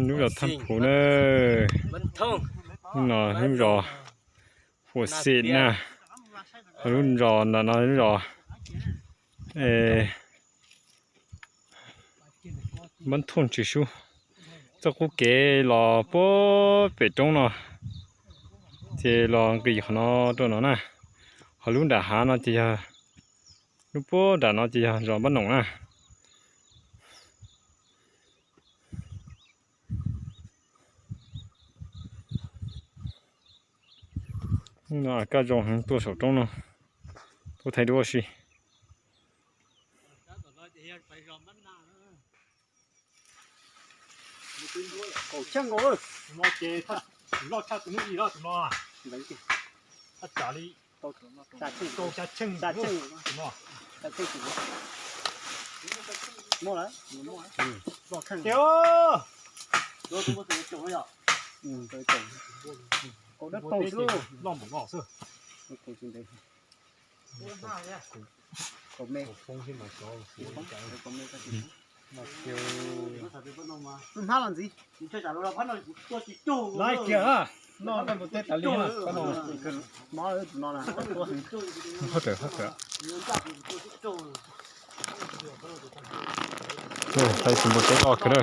Lub zos Thaj Phuv na, lub no lub zos Huam Xim na, lub zos ntawm no lub zos Npab Thooj Tswv Sub. Txoj qub kev los puag pem roob no, ces los nqis qhov no rau no na. Ho lub nram hav no ces yog, lub puag nram no ces yog zos Npab Noom na. Hnub no kaj zoo heev tuaj saum roob no, tuaj thaij duab si. Kaum txhiab nkaus. Tus no ces loj tshaj tus hnub i lawm tus no. Thaj tsam li rau xya cheej tus no. Muaj lawm, muaj lawm. Loj kheej. Kaum dab tau xwb. Loj npaum no xwb. Kaum me. Hnab los ntxiv. Laiv kiag, noj mus teb tas li na. Qhov raws, qhov raws. Thaij tsis npua teb loj kawg na.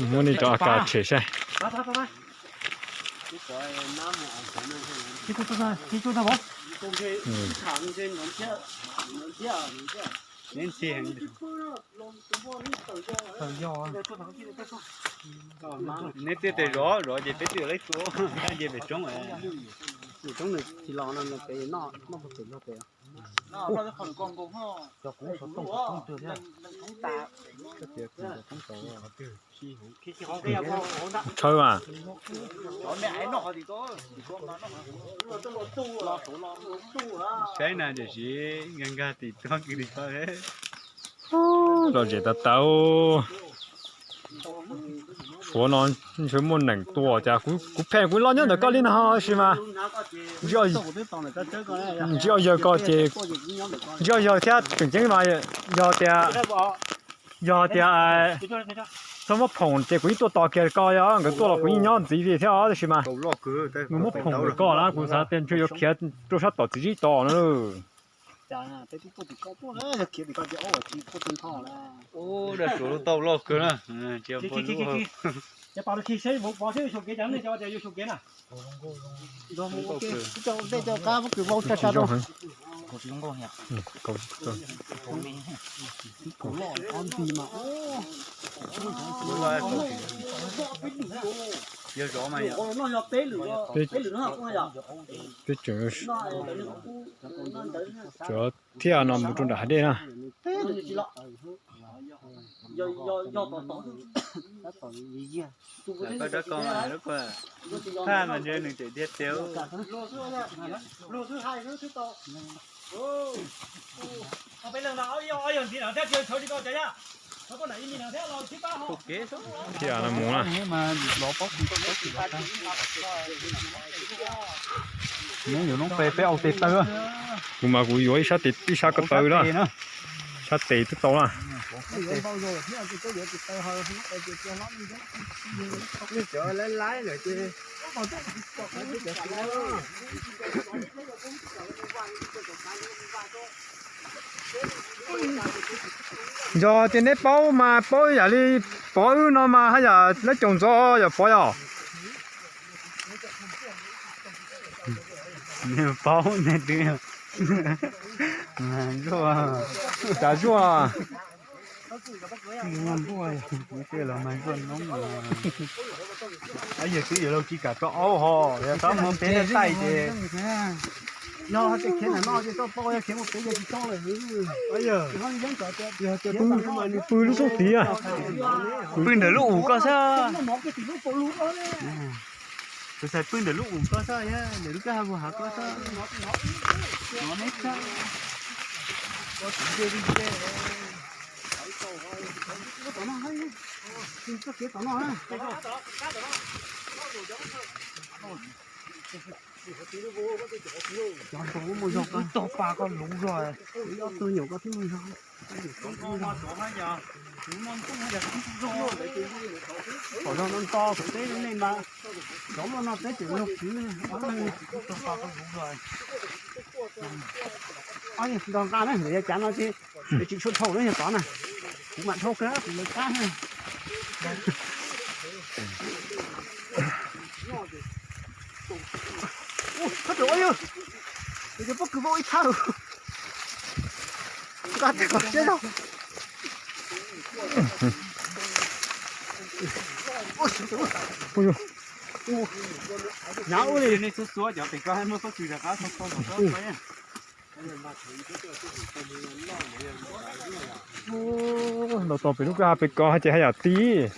Muab nej cov A K tshem saib. Neb twb tes zov zov ces peb twb yuav lawv tua, ces pem roob, pem roob nws tsis los no pem noj noj puag pem luag pem. Thaw mas. Saib na, tiam sis nkag nkag tim toj kiag li ko. Lom zem tas tas. Suav no ntshe muaj neeg tua cas kuv pheej kuv los nyob ntawm koj li no tab sis mas ntsia yawg ko ces ntsia yawg thiab tseem ceeb mas yog tias, yog tias txhob muab phoom ces kuv yeej tuaj tos kiag koj, yog nkawd tuaj los kuv yeej nyob ntxiv li thiab tab sis mas nws muab phoom ntawm koj na kuv xav tias ntshe yuav khiav rau sab tom txiv zib tos na. Tau loj kawg na. Yog zov mas yog. Peb tseem, tseem thiaj no mus rau nram hav dej na. Thaj mas ntshe nws tseem tiag tiag. Thiaj no mus na. Neb yuav noob pe peb au tes taw. Kuv mas kuv yuav ib sab tes ib sab ko taw na. Sab tes twb tau na. Yog tias neb paub mas paub yam li pov wb no mas haj yam lab caum ntxov yog pov yog. Neb paub neb twb, mas zuaj, cas zuaj. Los mas zuaj noob. Yawg twb yuav luag tsis kam tso aub ho, yog tab muab peb taij ces. Yog tias khiav ntawm no ces tau pau, yog khiav mus pem ces tsis tau lawm. Pw lub soob tid. Pw ntawm lub us koj xwb. Kuv xav pw ntawm lub us koj xwb, ntawm lub kwj ha puag hav koj xwb. Cov nrog muaj zog, tog pas koj luv zog, ob tug nyuam koj thiab muaj zog. Pom zog no nto kuv teb nej mas, cov muaj no teb tseem zog kwv ob leeg. Nrog nqa na, yog cav no ces tsis tshua dhau na, yog tod na, kuv mam dhau kawg kuv lawv qab na. Ua, pob kws vau ib thaj. Nqa tej kom siab zog. Hnyav ua li. Ntaus tos pem lub kwj ha pem ko ces haj yam tib.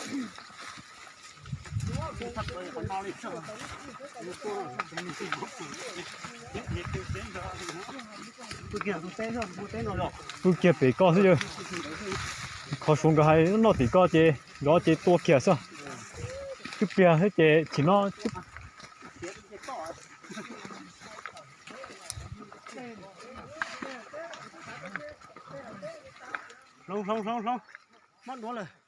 Pw kiag pem ko xwb yog. Qhov Suav nkawd hais noj tim ko ces nkawd ces tua kiag xwb. Twb pliag xwb ces chim no. Hloov, hloov, hloov, hloov. Mob duav lawm.